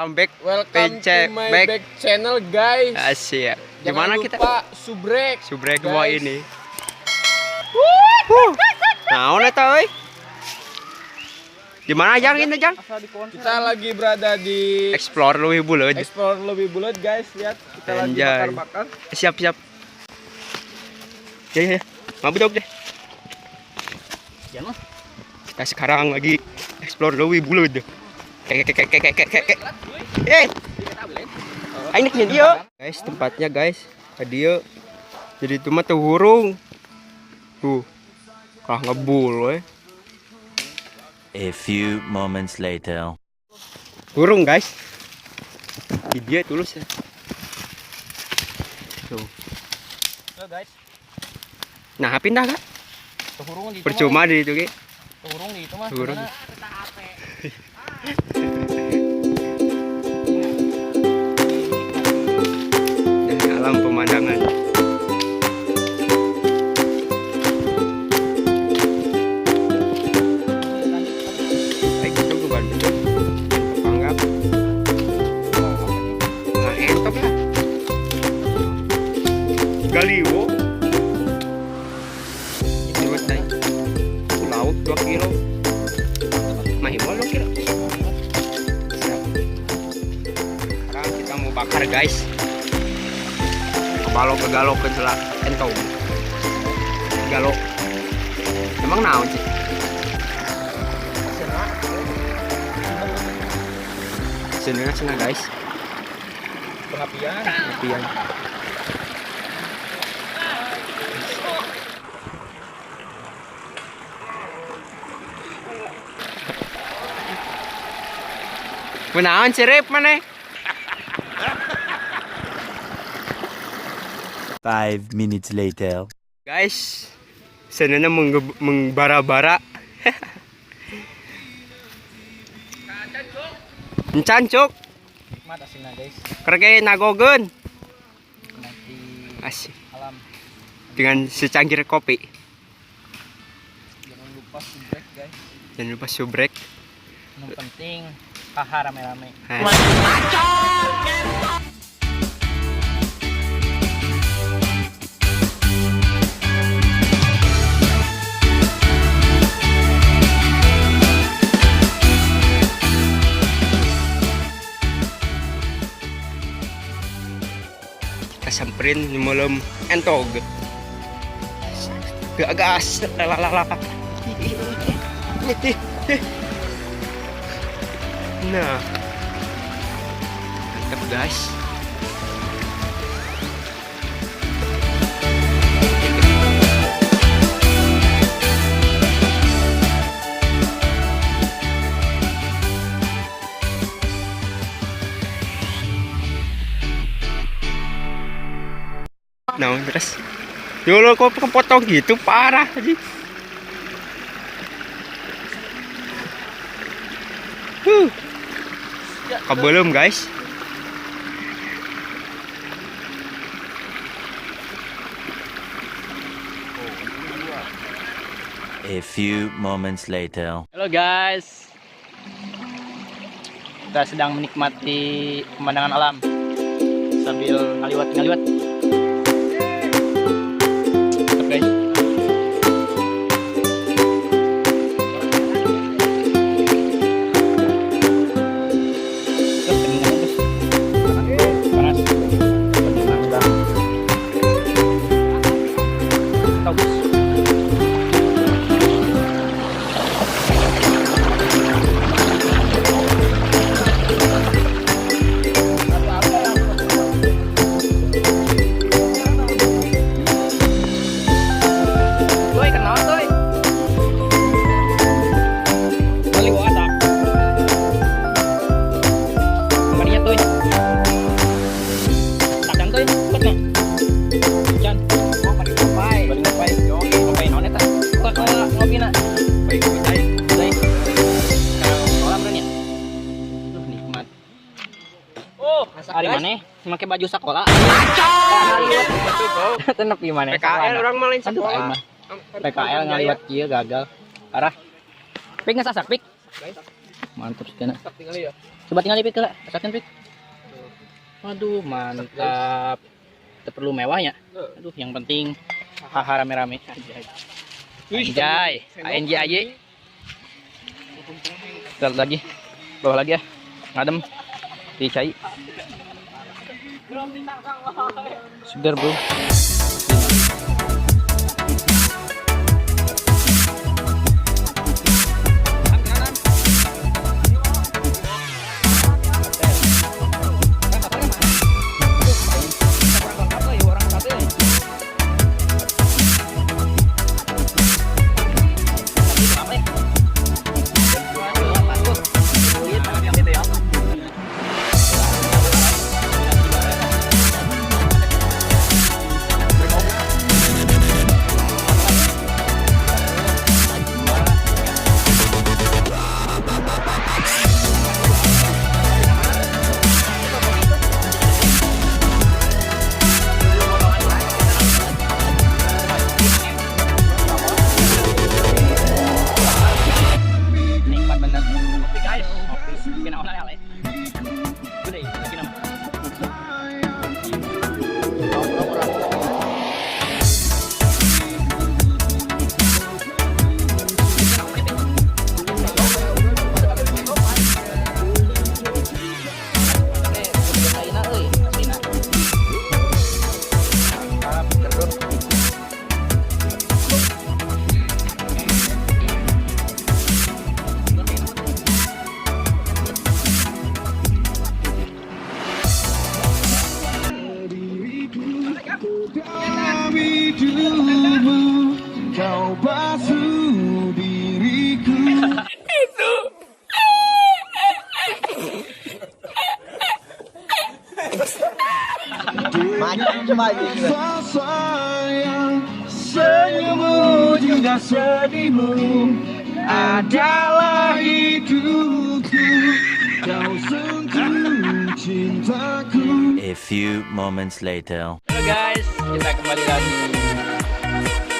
Welcome back. Welcome to my back channel guys. Asyik. Gimana kita? Subrek. Subrek gua ini. Naon eta euy? Di mana Jang ini Jang? Kita lagi berada di Explore Leuwih Buleud. Explore Leuwih Buleud guys, lihat kita lagi bakar-bakar. Siap siap. Ya ya. Mabuk deh. Kita sekarang lagi explore Leuwih Buleud. Kek. Eh. Aing nek dia. Guys, tempatnya guys. Dia. Jadi itu mah teu hurung. Tuh. Kalah ngebul we. A few moments later. Hurung guys. Di dia tulus ya. Tuh. Halo guys. Nah, pindah gak? Hurung di percuma di itu ge. Hurung di itu mah. Hurung. Dari alam pemandangan. Baik itu ke Bandung. Panggap. Nah, entop lah. Galiwo. Lauk 2 kilo. Mahimol 2 kilo. Siap. Sekarang kita mau bakar guys. Kebalok ke galok ke celak entong. Galok. Emang naon sih? Sebenarnya senang guys. Pengapian. Pengapian. Kunaon sirip maneh? 5 minutes later. Guys, sebenarnya mengbara-bara. Encan cuk. Nikmat aslinya guys. Kerge nagogeun. Nanti asik. Alam. Dengan secangkir kopi. Jangan lupa subrek guys. Jangan lupa subrek. Yang penting haha rame-rame. Kita samperin malam entog. Gagas, lalalala. Nah, mantap guys. Nah, terus dulu kok kepotong gitu parah sih. Kebelum guys. A few moments later. Halo guys. Kita sedang menikmati pemandangan alam sambil ngaliwat-ngaliwat. Mantap guys. Panas. Woi, kenal tuh. Balik gua atak. Kemarinya tuh. Takkan tuh, cepet nih. Can. Oh, balik ngopai. Balik ngopai. Yo, ngopai naon eta? Kok ngopi na? Baik, baik. Baik. Sekarang sekolah bener ya? Tuh nikmat. Oh, hari mana? Make baju sekolah. Tenep gimana? PKL orang mah lain sekolah. PKL ngaliwat kieu gagal. Parah. Pik nggak sasak pik. Mantap sih kena. Coba tinggal pik lah, rasakan pik. Waduh, mantap. Tidak perlu mewah ya. Aduh, yang penting haha rame-rame. Anjay, ANJAY. Kita lagi, bawah lagi ya. Ngadem di cai. Segar, bro. Nikmat bener. Kopi guys, kopi. Kena orang ale. Udah, lagi nama. Kau basuh diriku. Rasa sayang, senyummu juga sedihmu adalah hidupku. Kau sentuh cintaku. A few moments later. Halo guys, kita kembali lagi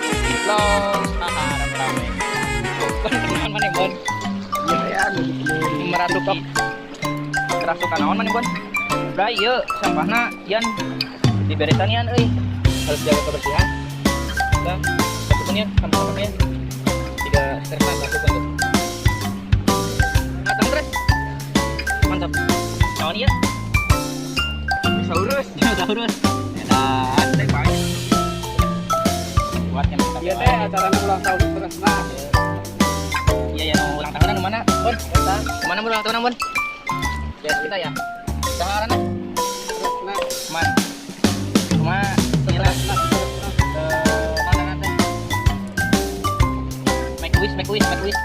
di vlog rame-rame. Bon, mana Bon? Merasuki kerasukan naon mana Bon? Udah ieu sampahna yan diberesan yan euy. Harus jaga kebersihan. Kita satukan yan sampah-sampahnya. Tiga serta satukan tuh. Matang terus. Mantap. Naon ieu? Dinosaurus, dinosaurus. Edan, buat yang kita. Iya teh acara ulang tahun terus nah. Iya ya, ulang tahunan mana? Bon, kemana ulang tahunan Bon? Ya kita ya. Saharana. Man. Cuma inilah. Mana nanti? Make wish, make wish, make wish.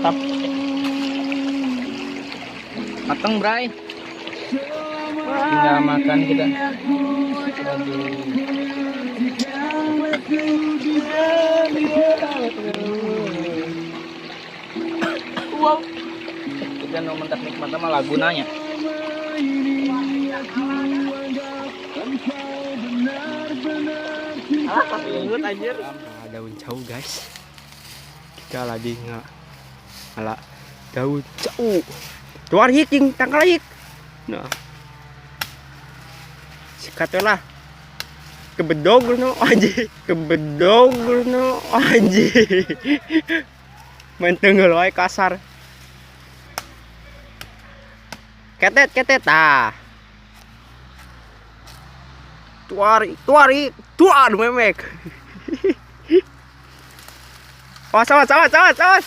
Mantap. Mateng, Bray. Tinggal makan kita. Aduh. Wow. Kita mau mentak nikmat sama lagunanya. Ah, daun cau guys. Kita lagi nggak ala daun cau. Tuar hik jeung tangkal hik. Nah. Sikat lah. Kebedog no anjing. Kebedog no anjing. Main tenggel wae kasar. Ketet ketet ah. Tuari tuari tuar memek. Awas awas awas awas awas.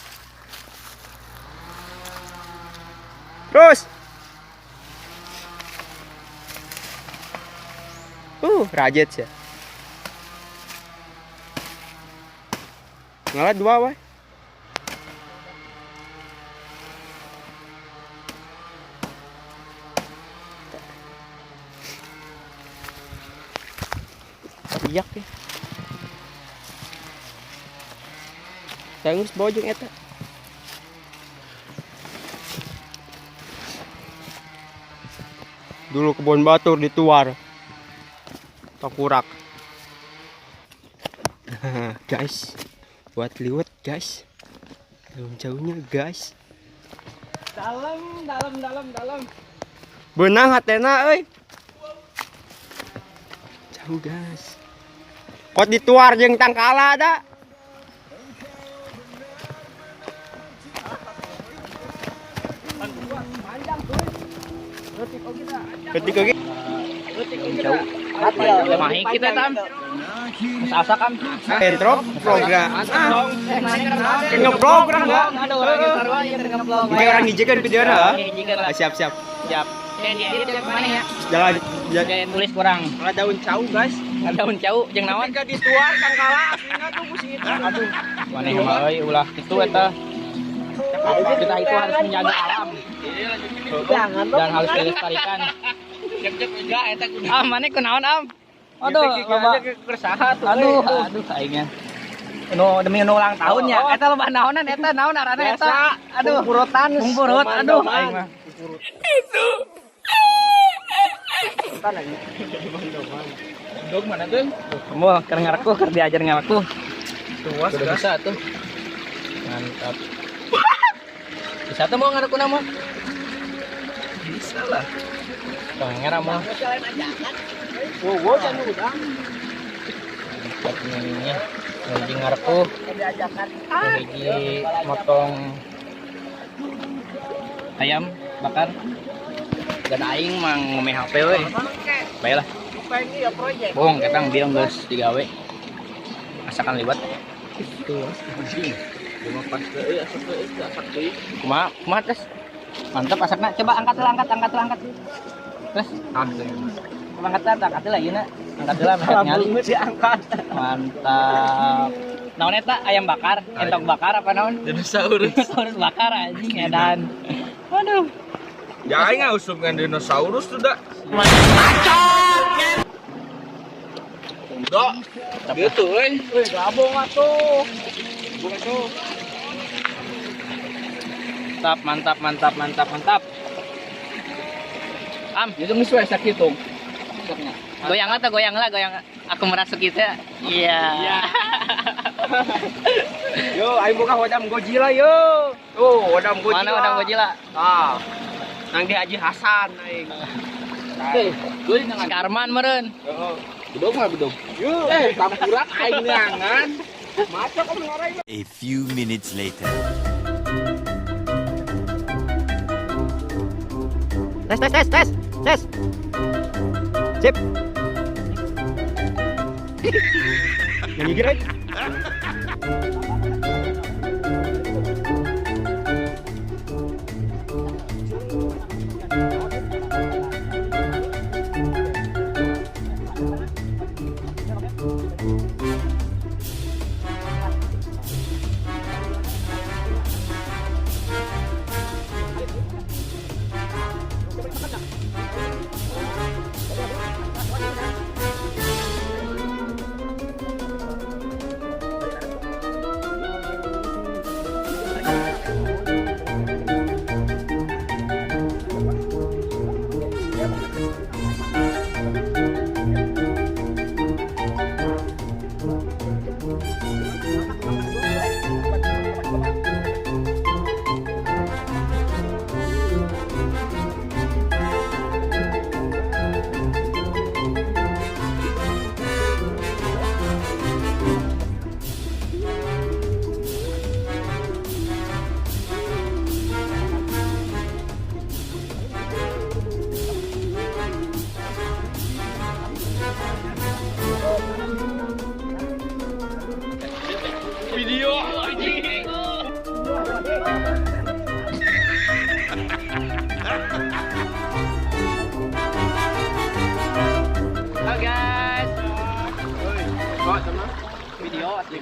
Terus. Rajet ya. Ngala dua wae. Iyak ya. Saya geus bawa jeung eta. Dulu kebun batur dituar. Tengkurak. Guys, buat liwet guys. Jauh-jauhnya guys. Dalam, dalam, dalam, dalam. Benang hatena euy. Jauh guys. Kot dituar jeung tangkala da. Ketik oge. Mahi kita tam. Asak am. Intro program. Ngeblog orang enggak? Ada orang yang sarua yang ngeblog. Mungkin orang ngijekan videona. Ngijekan. Ah, siap siap. Siap. Mana ya? Jalan Kayak tulis kurang. Ada daun cau guys. Ada daun cau jeung naon? Ketika dituar tangkala aslinya tuh musik. Aduh. Maneh mah euy ulah kitu eta. Kita itu harus menjaga alam. Dan harus dilestarikan. Ah, maneh kunaon am? Aduh, loba aduh, aduh aingnya. Nu demi nu ulang tahunnya. Eta loba naonan eta naon arana eta. Aduh, pungpurutan. Pungpurut, aduh aing mah. Dog mana tuh? Kamu keur ngaraku, keur diajar ngaraku. Tuas Udah bisa tuh. Mantap. Bisa tuh mau ngaraku nama? Bisa lah. Tong ngera mau. Wow, wow, can udang. Mantap ininya. Hiji ngaraku. Hiji motong ayam bakar. Dan aing mah ngome HP we. Baiklah. Bohong, ketang biang geus digawe. Asakan liwat. Kumaha, kumaha tes? Mantap asakna. Coba angkat lah, angkat, angkat lah, angkat. Terus, angkat lah, angkat lah, ieu na. Angkat lah, meh nyali. Diangkat. Mantap. Naon eta ayam bakar, entok bakar apa naon? Dinosaurus. Dinosaurus bakar anjing edan. Waduh. Ya aing usum kan dinosaurus tuh dah. Dok, gitu euy. Wih, gabung atuh. Gabung atuh. Mantap, mantap, mantap, mantap, mantap. Am, Itu geus we sakitu. goyang atau goyang lah, goyang. Aku merasuk itu. Iya. Yo, aing buka wadam Godzilla yo. Tuh, wadam Godzilla. Mana wadam Godzilla? Ah. Nang di Haji Hasan aing. Karman meureun. Heeh. Bedog mah bedog. Yo, Tampurak aing neangan. macet om ngarai. A few minutes later. Tes tes tes tes tes. Sip. Yang gigit aja.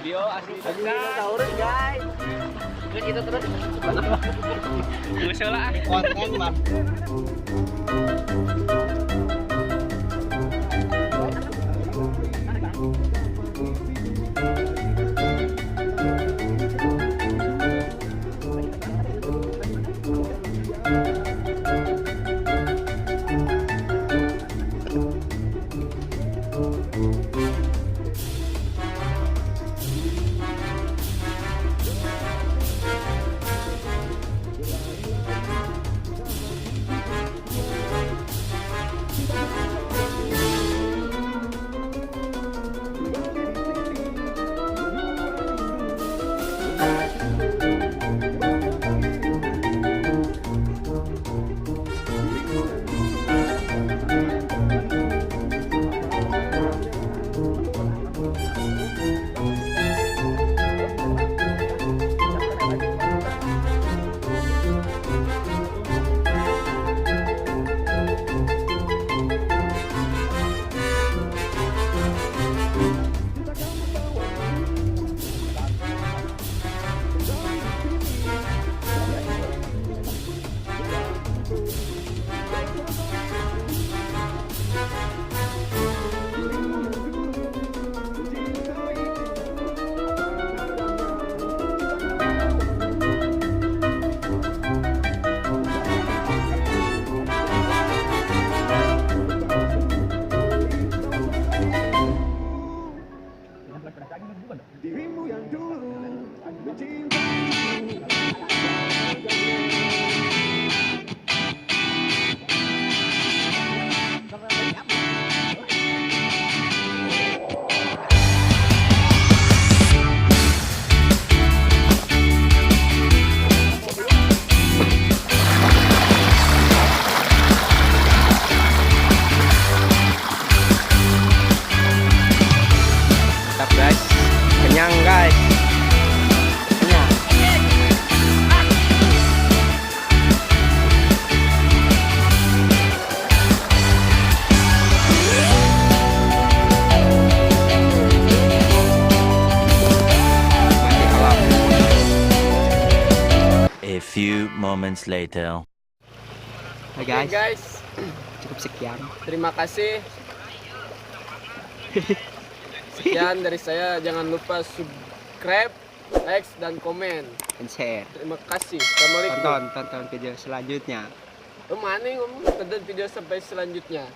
Video asli. Dinosaurus guys. Terus itu terus. Geus lah. Konten mah. Dirimu yang dulu mencintaiku. Mantap guys. Kenyang guys. Kenyang. Mati alam. A few moments later. Hai Oke guys, guys, cukup sekian. terima kasih. Sekian dari saya, jangan lupa subscribe, like, dan komen. And share. Terima kasih. Assalamualaikum. Tonton, tonton video selanjutnya. Lu mana ngomong tonton video sampai selanjutnya.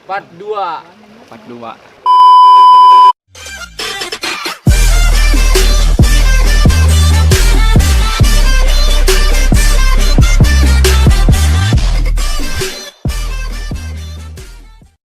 Part 2. Part 2.